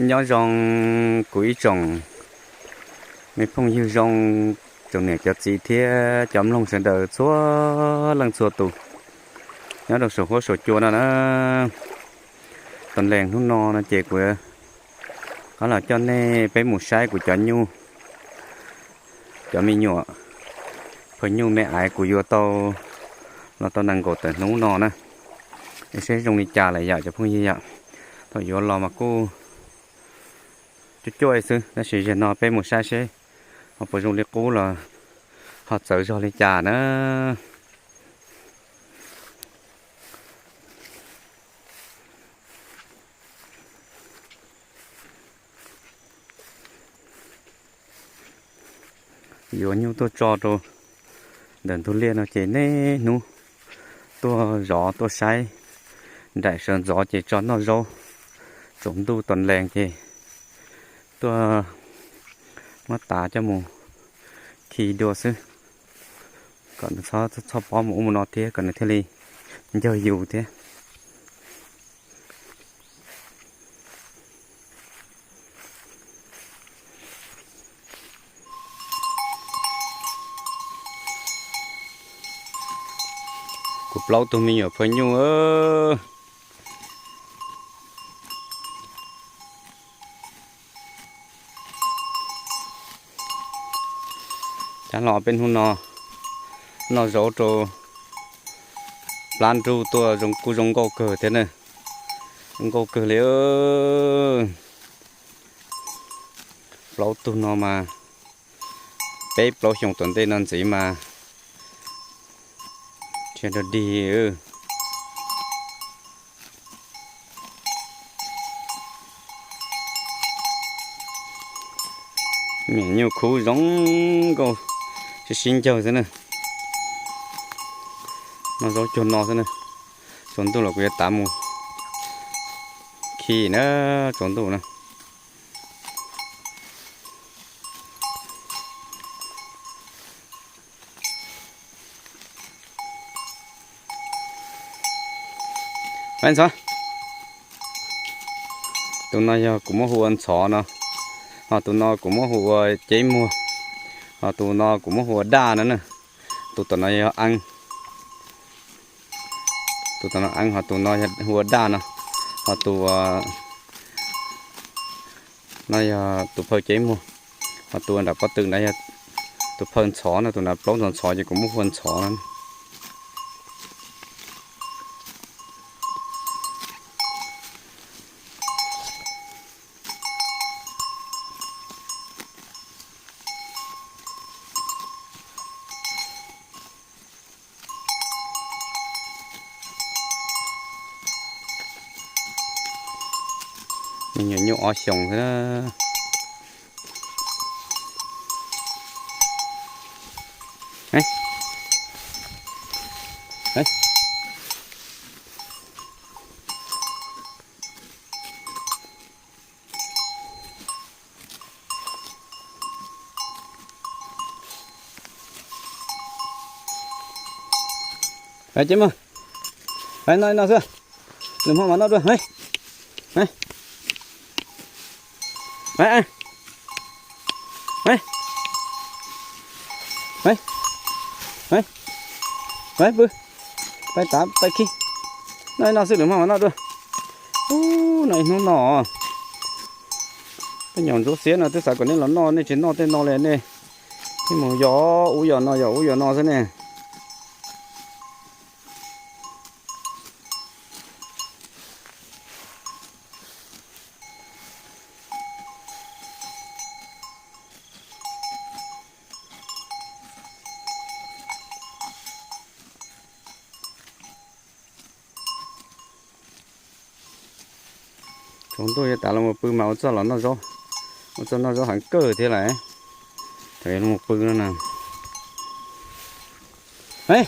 Nyob zoo kuv ib tsoom me phooj ywg zoo, tsoom niam cov txiv thiab cov mloog sawv daws txhua leej txhua tus nyob rau saum huab saum cua no na. Tos lees hnub no no ces kuv rov los coj nej peb mus saib kuv cov nyuj, cov me nyuam phaj nyuj me aiv kuv yuav tau los tau nees nkaum tawm hnub no na. Es seb zoo li cas lawm yom cov phooj ywg yom. Thaum yuav los mas kuj cuaj cuaj xwb, tab sis zaum no peb mus saib seb ho puas zoo li qub los ho txawv zog li cas na. Yuav nyuj tuaj tso rau ntawm ntug liaj no ces niaj hnub tuaj zov tuaj saib nraim sawv ntxov ces tso noj zaub. Tsaus ntuj tos lees ces tuaj muab tav coj mus khi dua xwb, kom nws txhob pob mus ub mus no thiab kom nws thiaj li ncawg yus thiab. Kuv plaub tug me nyuam phaj nyuj. Cab los peb hnub no noj zaub rau plab nruj tuaj kuj zoo nkauj kawg thiab na. Zoo nkauj kawg li. Plaub tug no mas peb plaub xyoo tom ntej no ntxiv mas tsis dog dig. Me nyuam khub zoo nkauj sib sib ncawg xwb na. Noj zaub cuag no xwb na. Tsaus ntuj los kuv yuav tav mus khi na, tsaus ntuj na. Ntxhov, tus no yog kuv muab hu ua Ntxhov no, ho tus no kuv muab hu ua Ceb Muag, ho tus no kuv muab hu ua Daj no na. Tus tom no yog Eeb, tus tom no Eeb, ho tus no hu ua Daj no, ho tus no yog tus phaj Ceb Muag, ho tus nram pob tw ntawd yog tus phaj Ntxhov no, tus nram plaub ntxhov ntxhov ces kuv muab hu ua Ntxhov no. Me nyuam nyuj ob xyoos xwb na. Ceb Muag, noj ib no xwb, lwm hmo mam noj dua. Pw, pais tav pais khi, noj ib no xwb lwm hmo mam noj dua. Ub, noj ib hnub no, tej nyuam ntsuab xiab no twb xav kom nej los noj, nej tsis noj tej no li nej thiaj mus yos ub yos no yos ub yos no xwb ne. Tsaus ntuj yuav tas los mus pw mas ua txuj los noj zaub, ua txuj noj zaub heev kawg thiab lawm. Thaum yuav los pw no na. Daj,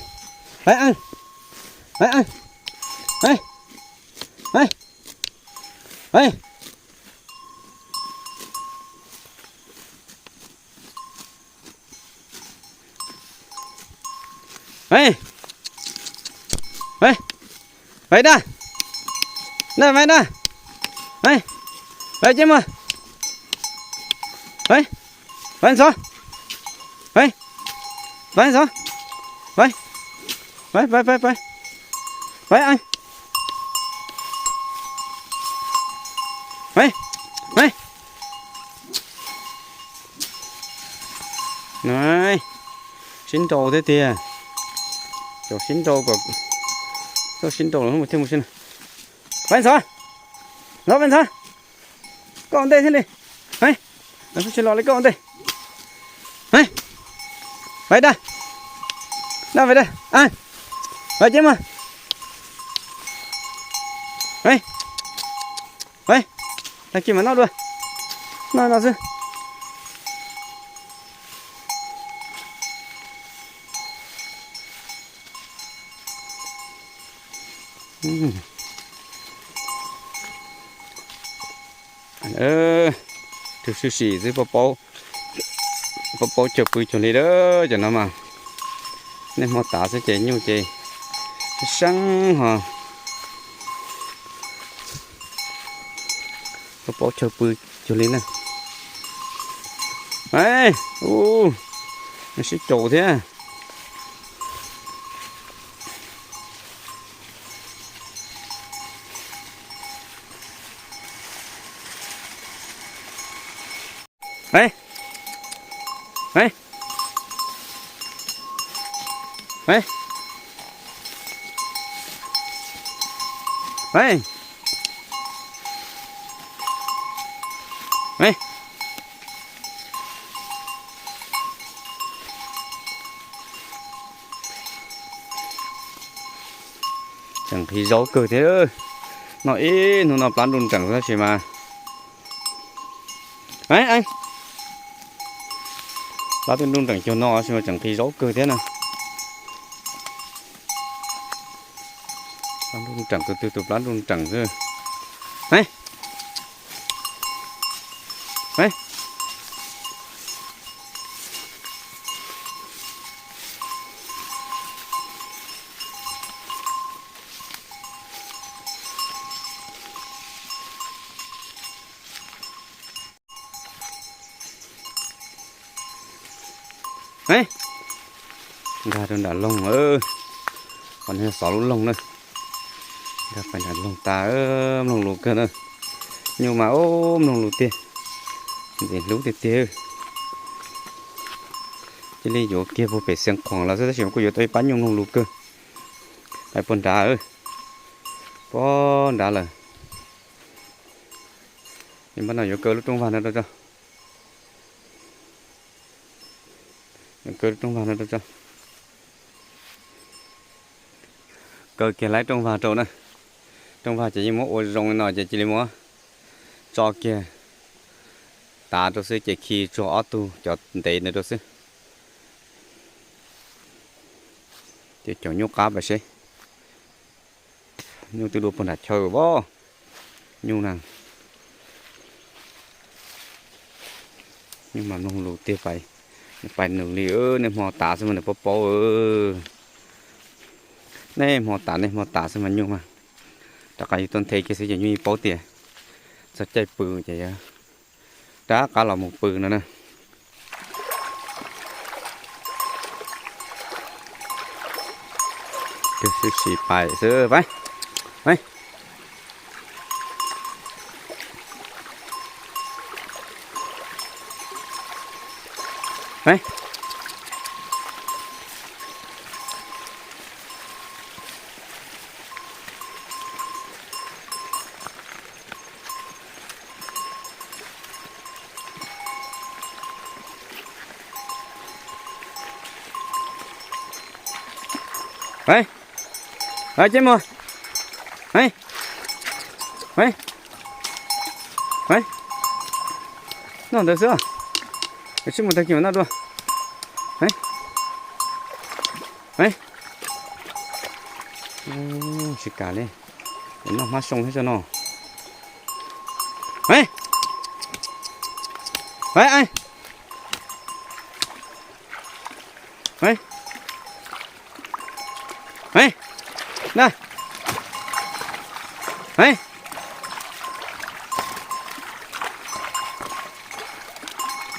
Daj, Daj, Daj, Daj, Daj, Daj, Pais, Cej Muas. Pais, pais ntxov. Pais, pais ntxov. Pais, pais, pais, pais, pais. Pais, pais. Sib nrau thiab tiag. Cov sib nrau kom, txawj sib nrau los thiaj mus sib. Pais ntxov. Ntxov, pais ntxov. Koj ua ntej thiaj li. Pais, tsis los li koj ua ntej. Pais, daj, daj, pais daj. Pais, Cej Muas. Pais, tag kis mam noj dua. Noj no xwb. Rau sib sim xwb, paub paub chaw pw cuag li lawm cov no mas. Nej hmo tav xwb ces nyuj ces seeb ho. Paub paub chaw pw cuag li na. Ua, sib caum thiab. Tseem nqhis zaub kawg thiab. Noj ib hnub no plab nruj nreem tab sis mas. Plab twb nruj nreem cuag no tab sis mas tseem nqhis zaub kawg thiab na. Plab nruj nreem, tus twg tus plab nruj nreem xwb. Nkag rau nram loog, qhov no xov lub loog na. Nkag pais nram loog tas, mloog lus kawg na. Nyuj mas ub mloog lus tiag, ntxim hlub tiag tiag. Cia li yuav kiag puag pem Xeev Khuam los xwb tab sis mas kuj yuav tau ib pab nyuj mloog lus kawg. Pais puag nrad, puag nrad lawm. Npaj no yuav kaw lub rooj vag no rau tso. Yuav kaw lub rooj vag no rau tso. Kaw kiag lub rooj vag rau na. Rooj vag ces yeej muab ua zoo li no ces cia li muab tso kiag tav rau xwb ces khi tsuag ob tug cov ntev ntawd rau xwb. Ces caum nyuj qab pais seb. Nyuj twb dua puag nram chaw as. Nyuj na, nyuj mas mloog lus tiag, pais nws li, nej hmo tav xwb mas nws paub paub. Nej hmo tav, nej hmo tav xwb mas nyuj mas rov qab yus tuaj nthe kiag xwb ces nyuj yeej paub tias txog caij pw ces yog rov qab los mus pw no na. Sib sim pais xwb, pais. Pais, Cej Muas, pais, pais, noj ntawd xwb, sib mus tag kis mam noj dua. Tsis kam li, noj hmab xyoo thiab tso no.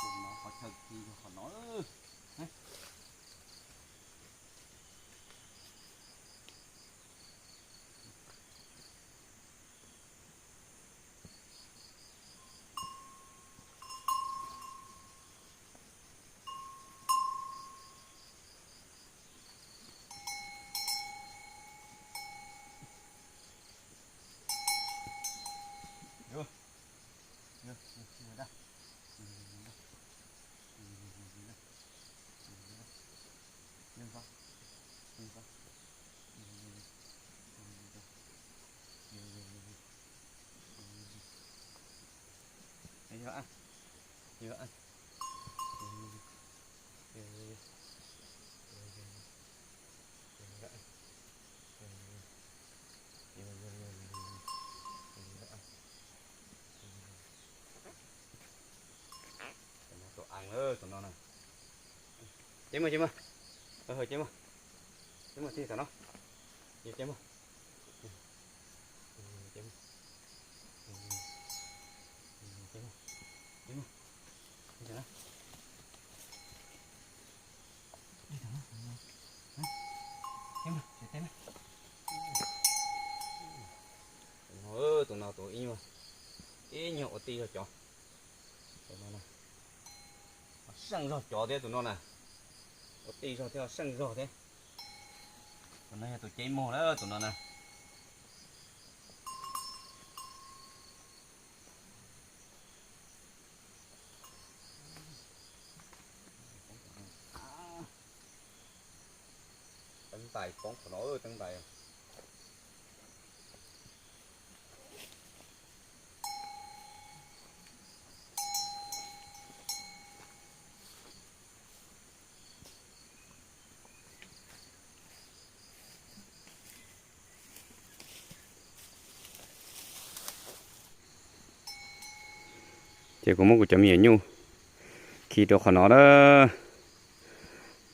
Qhov no, qhov chaw ti yog qhov no. Ces mus, ces mus, ces mus, ces mus, ces mus txog no, ces mus, ces mus, ces mus, ces mus, ces mus, ces mus. Tus no tus ib nyuag, ib nyuag ua tij zog cov. Tus no na, seej zog cov thiab tus no na. Ua tij zog thiab seej zog thiab. Tus no yog tus ceeb muag na tus no na. Teeb ntais poob qhov no teeb ntais. Ces kuv muab kuv cov me nyuam nyuj khi rau qhov no na.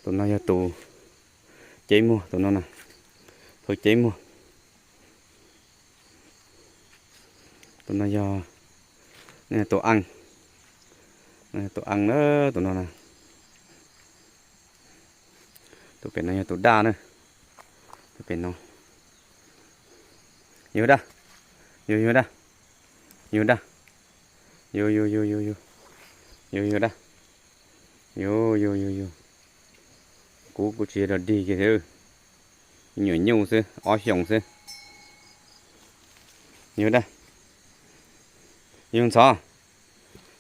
Tus no yog tus ceeb muag, tus no na, tus ceeb muag. Tus no yog tus ees, tus ees na, tus no na. Tus pem no yog tus daj na. Tus pem no yog daj, yog yog daj, yog daj, yog yog yog yog yog yog yog daj, yog yog yog yog. Kuv kuv tsis yog dog dig kiag thiab, nyuam nyuj xwb, ob xyoos xwb. Yog daj, yog ntxhov,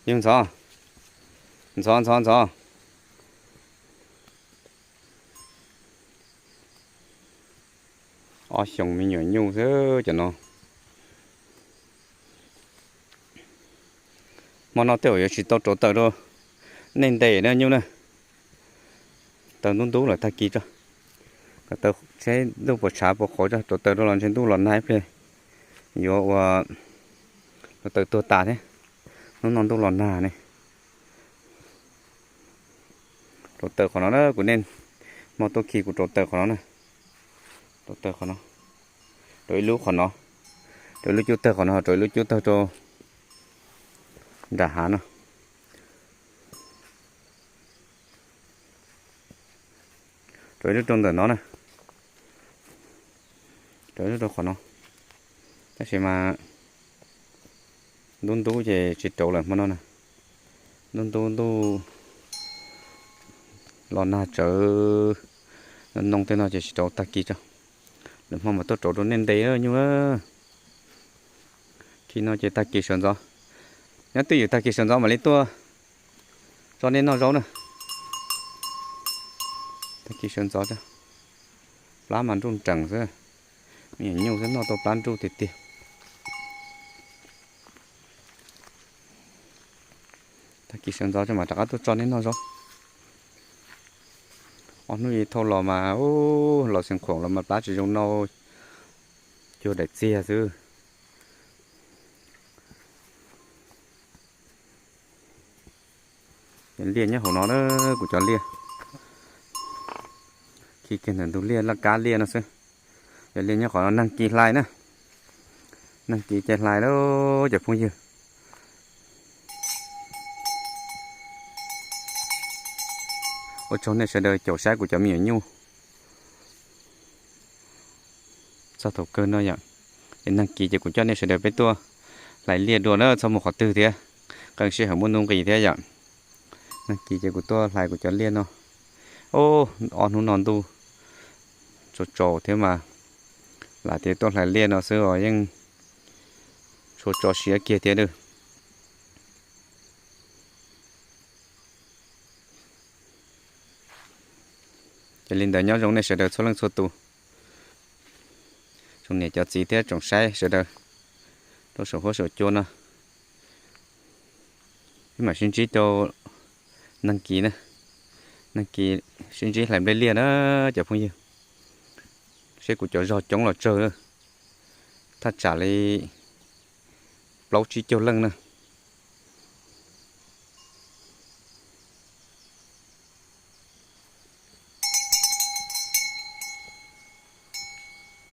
yog ntxhov, ntxhov ntxhov ntxhov. Ob xyoos me nyuam nyuj xwb cov no. Hmo no tej zaum yuav tsis tau rauv taws rau nej ntes na nyuj na. Taws ntub ntub lawm tag kis tso, kom taws tsheb ntuj puas tshav puas qhuav tso, rauv taws rau los ntshe ntuj los nag ib pliag yuav ua rauv taws tuag tas thiab. Hnub no ntuj los nag ne. Rauv taws qhov no na, kuv nej hmo tuaj khi kuv rauv taws qhov no na. Rauv taws qhov no, rauv ib lub qhov no, rauv ib lub cub tawg qhov no, rauv ib lub cub tawg rau nram hav no. Rauv ib lub rau ntawm no na. Rauv ib lub rau qhov no. Tab sis mas ntub ntub ces tsis rauv lawm hmo no na. Ntub ntub ntuj los nag tsawv, noo tej no ces tsis rauv, tag kis tso. Lwm hmo mam tuaj rauv rau nej ntes nyuj. Khi no ces tag kis sawv ntxov, nyob twj ywm tag kis sawv ntxov mam li tuaj tso nej noj zaub na. Tag kis sawv ntxov, plab mas nruj nreem xwb, me nyuam nyuj xwb noj tau plab nruj tiag tiag. Tag kis sawv ntxov ces mam rov qab tuaj tso nej noj zaub. Ob hnub ib thauj los mas los xeev khoom los mas plab tsis zoo noj, cuag daim txiag xwb. Cov liaj nyob hauv no na, kuv cov liaj. Khi kiag ntawm ntug liaj laj kab liaj no xwb. Cov liaj nyob qhov no neeg kis hlais na. Neeg kis ces hlais lauj cov phooj ywg. Ua tsaug nej sawv daws caum saib kuv cov me nyuam nyuj txog thaum kawg no yom. Es neeg kis ces kuv coj nej sawv daws peb tuaj hlais liaj dua na, txhob mus qhov twg thiab, qee sij hawm muaj nuj nqis thiab yom. Neeg kis ces kuv tuaj hlais kuv cov liaj no. Ob hnub no ntuj tsaus tsaus thiab mas, lam tias tuaj hlais liaj no xwb os yeej tshua tso siab kiag thiab. Ces li ntawd nyob zoo nej sawv daws txhua leej txhua tus, tsoom niam cov txiv thiab tsoom saib sawv daws rau saum huab saum cua no. Peb mam sib ntsib rau neeg kis na, neeg kis sib ntsib hlais nplej liaj na cov phooj ywg. Seb kuv cov zog coob los tsawg, thaj tsam li plaub tsib caug leej na.